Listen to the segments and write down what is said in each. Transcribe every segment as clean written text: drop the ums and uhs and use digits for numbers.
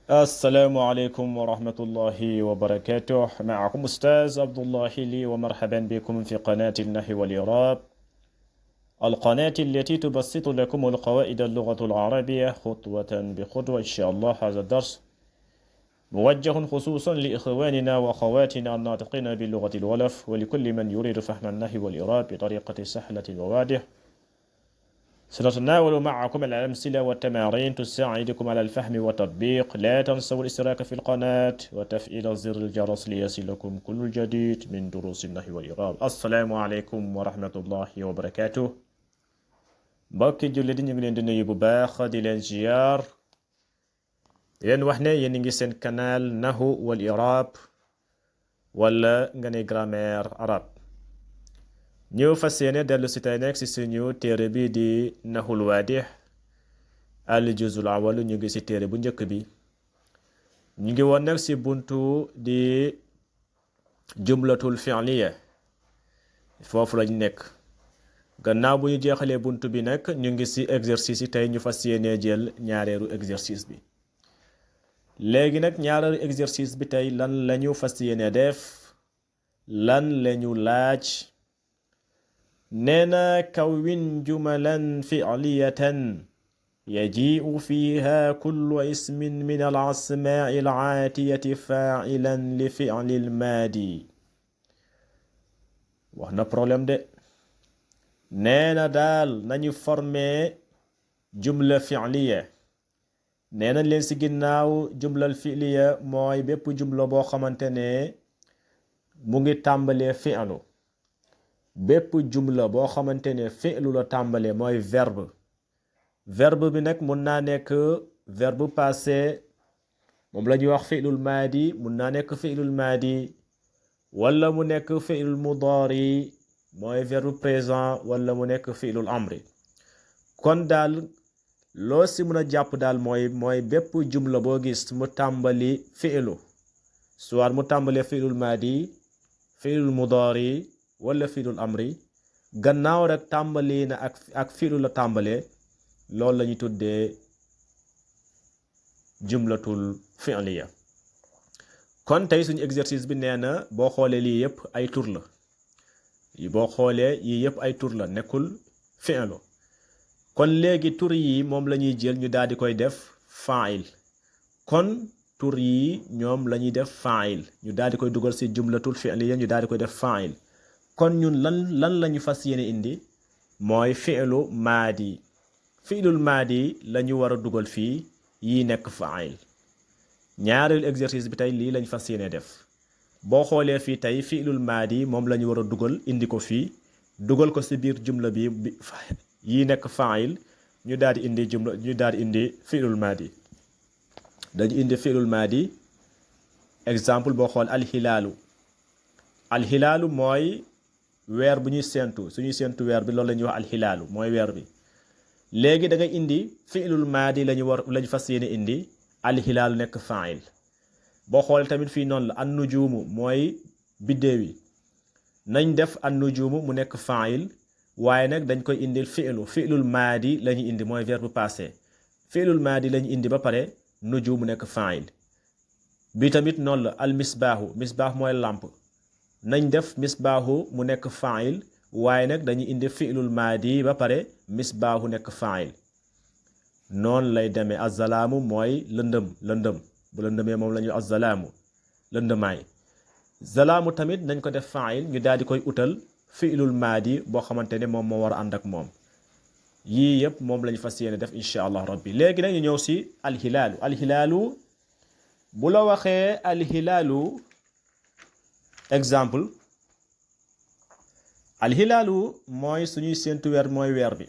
السلام عليكم ورحمة الله وبركاته. معكم أستاذ عبد الله لي، ومرحبا بكم في قناة النحو والإعراب، القناة التي تبسط لكم القواعد اللغة العربية خطوة بخطوة. إن شاء الله هذا الدرس موجه خصوصا لإخواننا وأخواتنا الناطقين باللغة الولف، ولكل من يريد فهم النحو والإعراب بطريقة سهلة وواضحة. سنتناول معكم الأمثلة والتمارين تساعدكم على الفهم والتطبيق. لا تنسوا الاشتراك في القناة وتفعيل زر الجرس ليصلكم كل الجديد من دروس النحو والإعراب. السلام عليكم ورحمة الله وبركاته. mbokki jullit yi ñu ngi leen di nuyu bu baax di leen ziyaar, yéen wax ne yéen ngi seen canal Nahwu wal I'rab wala nga ne grammaire arabe. ñëw fas yéene dellu si tey nekk si suñu téere bi di Nahwul Waadih al juzul awwal. ñu ngi si téere bu njëkk bi, ñu ngi woon nag si buntu di jumlatul fi'liya. foofu lañ nekk. gannaaw bu ñu jeexalee buntu bi nag ñu ngi si exercice yi. tey ñu fas yéene jël ñaareelu exercice bi. léegi nag ñaareelu exercice bi tey lan lañu fas yéene def, lan lañu laaj. neena kawwin jumalan fi'liyatan yaji'u fiha kullu ismin min al-asma'i al-'atiyati fa'ilan li fi'li al-madi. wax na problème de. neena daal nañu formé jumla fi'liya. neena leen ci ginnaaw jumlal fi'liya mooy bépp jumla boo xamante ne mu ngi tàmbalee fi'lu. bépp jumla boo xamante ne fi'lu la tàmbale mooy verbe bi nag mun naa nekk verbe passé, moom la ñuy wax fi'lul maadi. mun naa nekk fi'lul maadi wala mu nekk fi'lul mudaari mooy verbe présent, wala mu nekk fi'lul amri. kon daal loo si mën a jàpp daal mooy bépp jumla boo gis mu tàmbali fi'lu, soit mu tàmbale fi'lul maadi, fi'lul mudaari wala fi'lul amri, gannaaw rek tàmbali na ak fi'lu la tàmbale, loolu la ñuy tuddee jumlatul fi'liya. kon tey suñu exercice bi nee na boo xoolee lii yëpp ay tur la. boo xoolee yii yëpp ay tur la, nekkul fi'lu. kon léegi tur yi moom la ñuy jël ñu daal di koy def fa'il. kon tur yi ñoom la ñuy def fa'il, ñu daal di koy dugal ci jumlatul fi'liya, ñu daal di koy def fa'il. kon ñun lan lañu fas yéene indi mooy fi'lu maadi. fi'lul maadi la ñu war a dugal fii, yii nekk fa'il. ñaareelu exercice bi tey lii lañ fas yéene def. boo xoolee fii tey fi'lul maadi moom la ñu war a dugal indi ko fii, dugal ko ci biir jumla bi yii nekk fa'il. ñu daal di indi jumla, ñu daal di indi fi'lul maadi. dañu indi fi'lul maadi. exemple boo xool alxilaalu. alxilaalu mooy weer bu ñuy séentu, suñuy séentu weer bi, loolu la ñuy wax alxilaalu mooy weer bi. léegi da ngay indi fi'lul maadi lañu fas yéene indi, alxilaalu nekk fa'il. boo xoolee tamit fii noonu la an nujuumu mooy biddéew yi. nañ def an nujuumu mu nekk fa'il, waaye nag dañ koy indil fi'lul maadi la ñuy indi mooy verbe passé. fi'lul maadi la ñu indi ba pare nujuumu nekk fa'il. bi tamit noonu la al misbaahu, misbaax mooy lampe. nañ def misbaahu mu nekk fa'il, waaye nag dañuy indi fi'lul maadi ba pare misbaahu nekk fa'il. noonu lay demee. azalaamu mooy lëndëm. bu lëndëmee moom la ñuy azalaamu, lëndëmaay. zalaamu tamit nañ ko def fa'il, ñu daal di koy utal fi'lul maadi boo xamante ne moom moo war a ànd ak moom. yii yëpp moom lañu fas yéene def incha allah rabbi. léegi nag ñu ñëw si alxilaalu. alxilaalu bu la waxee alxilaalu exemple, alxilaalu mooy suñuy séentu weer, mooy weer bi.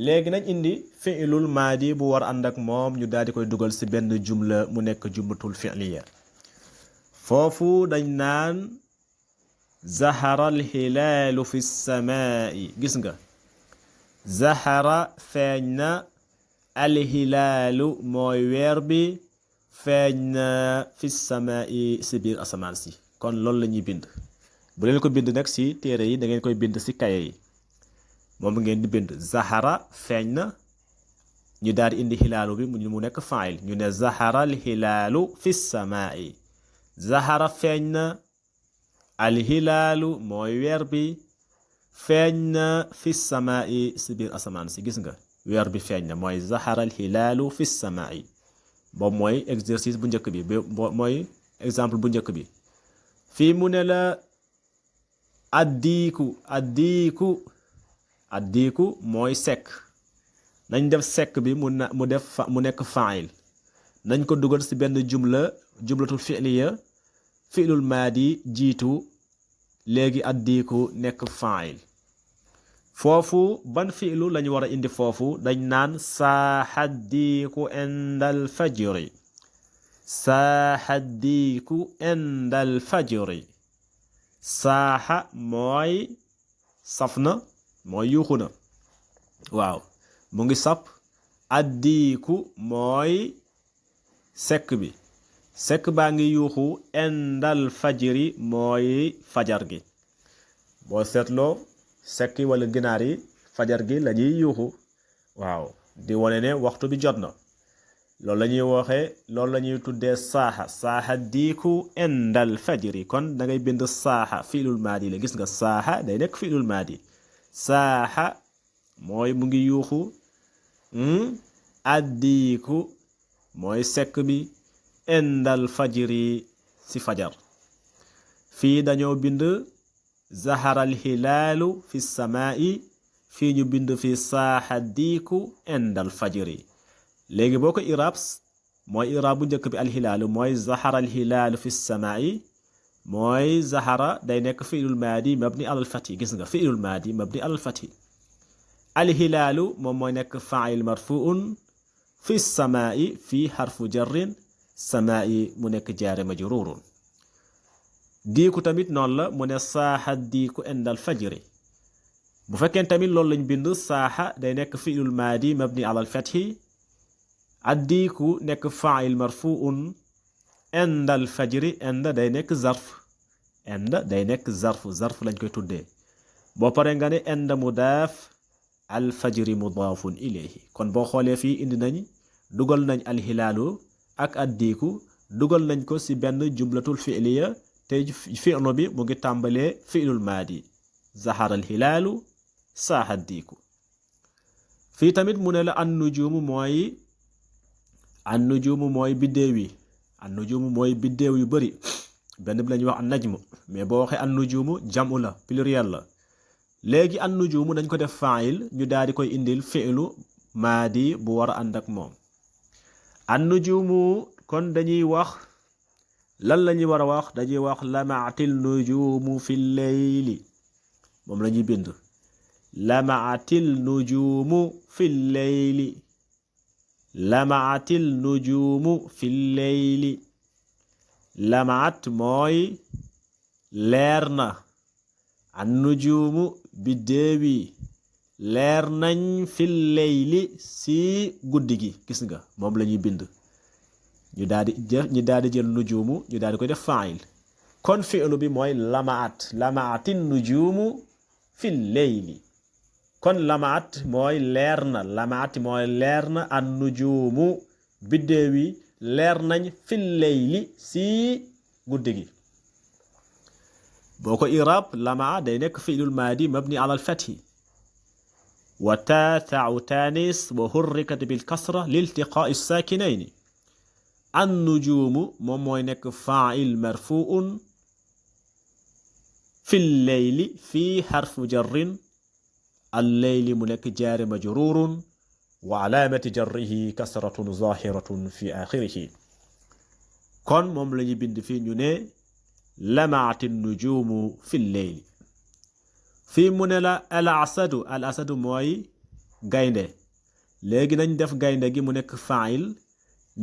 léegi nañ indi fi'lul maadi bu war ànd ak moom, ñu daal di koy dugal ci benn jumla mu nekk jumlatul fi'liya. foofu dañ naan zahara alxilaalu fi samaa'i. gis nga, zahara feeñ na, alxilaalu mooy weer bi, feeñ na fi samaa'i ci biir asamaan si. kon loolu la ñuy bind. bu leen ko bind nag ci téere yi, da ngeen koy bind ci kaye yi. moom ngeen di bind zahara feeñ na, ñu daal di indi xilaalu bi mu nekk faayil ñu ne zahara al xilaalu fi samaa'i zahara feeñ na al xilaalu mooy weer bi feeñ na fi samaa'i si biir asamaan si gis nga weer bi feeñ na mooy zahara al xilaalu fi samaa'i boobu mooy exercice bu njëkk bi mooy exemple bu njëkk bi fii mu ne la addiiku mooy sekk nañ def sekk bi mu nekk faayil nañ ko dugal ci benn jumlatul fi'liya fi'lul maadi jiitu léegi addiiku nekk faayil foofu ban fi'lu lañu war a indi foofu dañ naan saaxaddiiku indal fajri saaxaddiiku indal fajri saaxa mooy saf na mooy yuuxu na waaw mu ngi sap addiiku mooy sekk baa ngi yuuxu indal fajri mooy fajar gi boo seetloo sekk wala ginaar yi fajar gi la ñuy yuuxu waaw di wane ne waxtu bi jot na loolu la ñuy tuddee saaxa diiku indal fajri kon da ngay bind saaxa fiilul maadi la gis nga saaxa day nekk fiilul maadi saaxa mooy mu ngi yuuxu addiiku mooy sekk bi indal fajri si fajar fii dañoo bind zaharal hilaalu fi samaa'i fii ñu bind fi saaxa diiku indal fajri léegi boo ko iraab mooy iraab bu njëkk bi alxilaalu mooy zaharal hilaalu fi samaa'i mooy zahara day nekk fiilul maadi mabni alal fathi gis nga fiilul maadi mabni alal fathi alxilaalu moom mooy nekk faa'il marfuun fi samaa'i fii xarfu jarrin samaa'i mu nekk jaare majruurun diiku tamit noonu la mu ne saaxa diiku indal fajri bu fekkee tamit loolu lañ bind saaxa day nekk fiilul maadi mabni alal fathi addiiku nekk faa'il marfuun indal fajri inda day nekk zarf lañ koy tuddee boo pare nga ne inda mudaaf al fajri mudaafun ilayhi kon boo xoolee fii indi nañ dugal nañ alxilaalu ak addiiku dugal nañ ko ci benn jumlatul fi'liya te fi'lu bi mu ngi tàmbalee fi'lul maadi zahara alxilaalu saaxa addiiku fii tamit mu ne la an nujuumu mooy biddéew yi an nujuumu mooy biddéew yu bari benn bi la ñuy wax an najmu mais boo waxee an nujuumu jamu la pluriel la léegi an nujuumu dañ ko def faa'il ñu daal di koy indil fi'lu maadi bu war a ànd ak moom an nujuumu kon dañuy wax lan la ñuy war a wax dañuy wax lamaatil nujuumu fil layli moom la ñuy bind lamaatil nujuumu fil layli lamaatil nujuumu fil layli lamaat mooy leer na an nujuumu biddéewi leer nañ fil layli si guddi gi gis nga moom la ñuy bind ñu daal di jël nujuumu ñu daal di koy def faa'il kon fi'lu bi mooy lamaatin nujuumu fil layli kon lamaat mooy leer na an nujuumu biddéewi leer nañ fil layli si guddi gi boo ko iraab lamaa day nekk fi'lul maadi mabni ala al fathi wa taa'u taanis wa hurrikat bil kasra liltiqaa'i saakinayni an nujuumu moom mooy nekk faa'il marfuun fil layli fii xarfu jarrin al layli mu nekk jaare majruurun wa alaamati jarrihi kasratun zaahiratun fi aaxirihi kon moom la ñu bind fii ñu ne lamaati nujuumu fil layli fii mu ne la al asadu mooy gaynde léegi nañ def gaynde gi mu nekk faa'il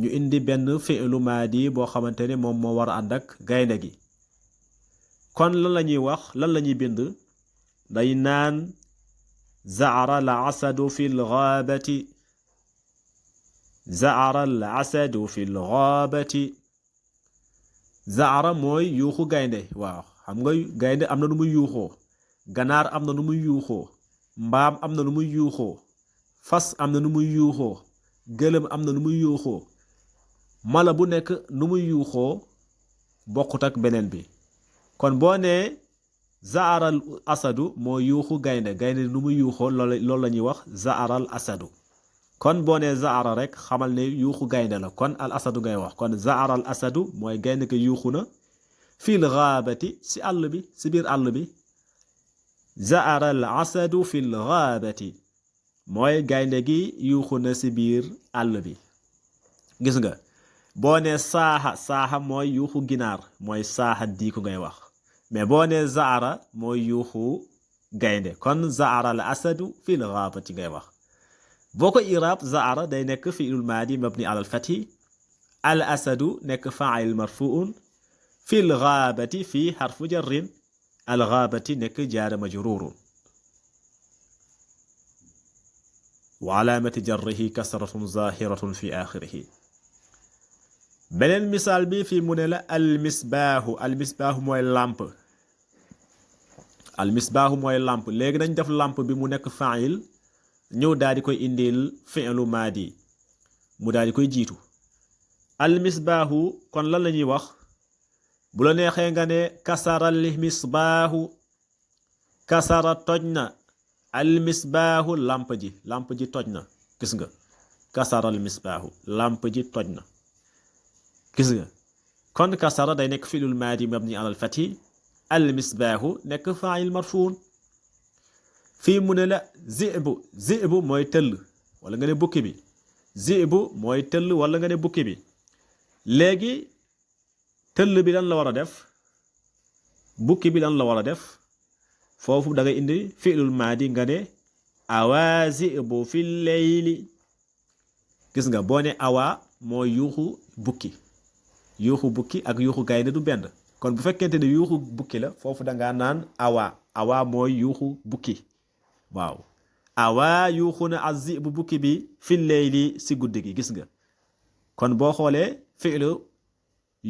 ñu indi benn fi'lu maadi boo xamante ne moom moo war a ànd ak gaynde gi kon lan la ñuy wax lan la ñuy bind day naan za'ara al asadu fil ghaabati za'ara al asadu fil ghaabati za'ara mooy yuuxu gaynde waaw xam nga gaynde am na nu muy yuuxoo ganaar am na nu muy yuuxoo mbaam am na nu muy yuuxoo fas am na nu muy yuuxoo gëlëm am na nu muy yuuxoo mala bu nekk nu muy yuuxoo bokkut ak beneen bi kon boo nee zaaral asadu moo yuuxu gaynde nu muy yuuxoo loolu la ñuy wax zaaral asadu kon boo nee zaara rek xamal ne yuuxu gaynde la kon al asadu ngay wax kon zaaral asadu mooy gaynde ko yuuxu na fil gaabati si àll bi si biir àll bi zaaral asadu fil gaabati mooy gaynde gi yuuxu na si biir àll bi gis nga boo nee saaxa mooy yuuxu ginaar mooy saaxa diiku ngay wax mais boo nee zaara mooy yuuxu gaynde kon zaara al asadu fil gaabati ngay wax boo ko iraab zaara day nekk fi'lul maadi mabni ala al fathi al asadu nekk fa'il marfu'un fil gaabati fii xarfu jarrin al gaabati nekk jaara majruurun wa alaamati jarrihi kasratun zaahiratun fi aaxirihi beneen misaal bi fii mu ne la almisbaahu mooy làmp léegi nañ def làmp bi mu nekk fa'il ñëw daal di koy indil fi'lu maadi mu daal di koy jiitu almisbaahu kon lan la ñuy wax bu la neexee nga ne kasaral misbaahu kasara toj na almisbaahu làmp ji toj na gis nga kasaral misbaahu làmp ji toj na gis nga kon kasara day nekk fi'lul maadi mabni ala al-fathi almisbaahu nekk fa'il marfuun fii mu ne la zi'bu mooy tëll wala nga ne bukki bi zi'bu mooy tëll wala nga ne bukki bi léegi tëll bi lan la war a def bukki bi lan la war a def foofu da ngay indi fi'lul maadi nga ne awaa zi'bu fil layli gis nga boo ne awaa mooy yuuxu bukki ak yuuxu gaynde du benn kon bu fekkente ne yuuxu bukki la foofu dangaa naan awaa mooy yuuxu bukki waaw awaa yuuxu na az-zi'bu bukki bi fil layli si guddi gi gis nga kon boo xoolee fi'lu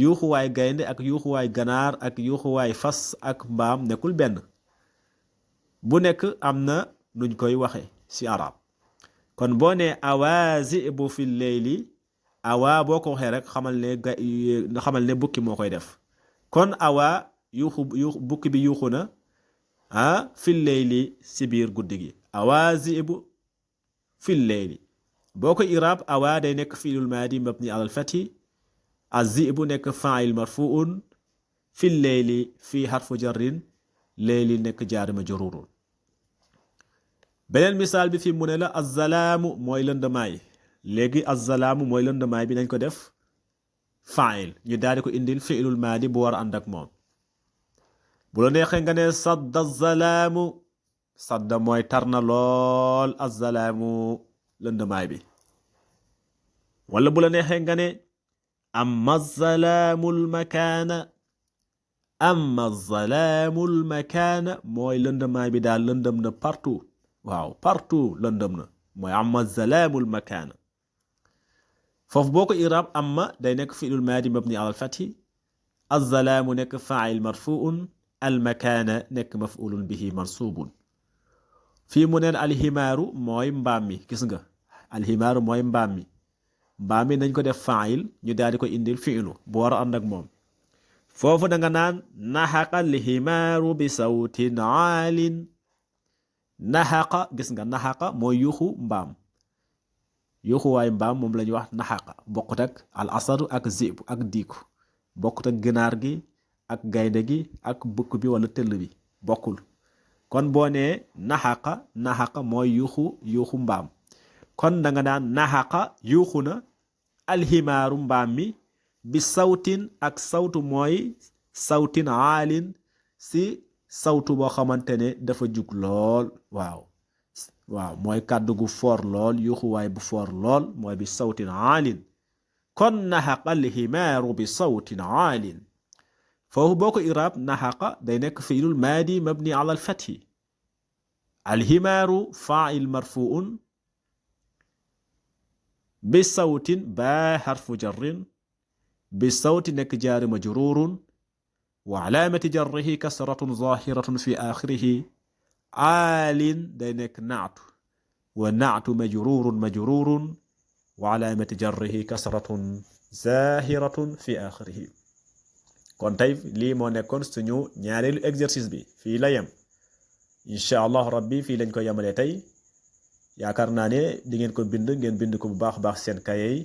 yuuxuwaay gaynde ak yuuxuwaay ganaar ak yuuxuwaay fas ak mbaam nekkul benn bu nekk am na nuñ koy waxe ci arab kon boo nee awaa zi'bu fil layli awaa boo ko waxee rek xamal ne bukki moo koy def kon awaa yuuxu bukki bi yuuxu na fil layli ci biir guddi gi awaa zi'bu fil layli boo ko iraab awaa day nekk fi'lul maadi mabni ala al-fathi az-zi'bu nekk fa'il marfu'un fil layli fii harfu jarrin layli nekk jaar majruurun beneen misaal bi fi mu ne la az-zalaamu mooy lëndamaay léegi az-zalaamu mooy lëndamaay bi nañ ko def fa'il ñu daal di ko indil fi'lul maadi bu war a ànd ak moom bu la neexee nga ne sadda az-zalaamu sadda mooy tar na lool az-zalaamu lëndamaay bi wala bu la neexee nga ne amma az-zalaamul makaana mooy lëndamaay bi daal lëndëm na partout waaw partout lëndëm na mooy amma az-zalaamul makaana foofu boo ko iraab amma day nekk fi'lul maadi mabni ala al-fathi az-zalaamu nekk fa'il marfu'un al-makaana nekk maf'ulun bihi mansuubun fii mu neen alhimaaru mooy mbaam mi gis nga alhimaaru mooy mbaam mi nañ ko def fa'il ñu daal di ko indil fi'lu bu war a ànd ak moom foofu da nga naan naxaqa alhimaaru bi sawtin aalin naxaqa gis nga naxaqa mooy yuuxu mbaam yuuxuwaay mbaam moom la ñuy wax naxaqa bokkut ak al asadu ak zib ak diiku bokkut ak ginaar gi ak gaynde gi ak bukk bi wala tëll bi bokkul kon boo nee naxaqa mooy yuuxu mbaam kon da nga naan naxaqa yuuxu na alhimaaru mbaam mi bi sawtin ak sawtu mooy sawtin aalin si sawtu boo xamante ne dafa jug lool waaw mooy kàddu gu foor lool yuuxuwaay bu foor lool mooy bi sawtin aalin kon naxaqa alhimaaru bi sawtin aalin foofu boo ko iraab naxaqa day nekk fi'lul maadi mabni ala al-fathi alhimaaru fa'il marfu'un bi sawtin baa harfu jarrin bi sawti nekk jaari majruurun wa alaamati jarrihi kasratun zaahiratun fi aaxirihi aalin day nekk naatu wa naatu majruurun wa alaamati jarrihi kasratun zahiratun fi axirihi. kon tey lii moo nekkoon suñu ñaareelu exercice bi fii la yem incha allah rabbi fii lañ ko yemalee tey yaakaar naa ne di ngeen ko bind ngeen bind ko bu baax baax seen kaye yi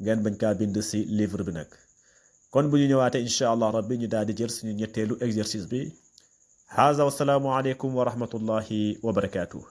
ngeen bañ kaa bind si livre bi nag kon bu ñu ñëwaatee incha allah rabbi ñu daal di jël suñu ñetteelu exercice bi haza wasalaamu aleykum wa rahmatullahi wa barakaatuh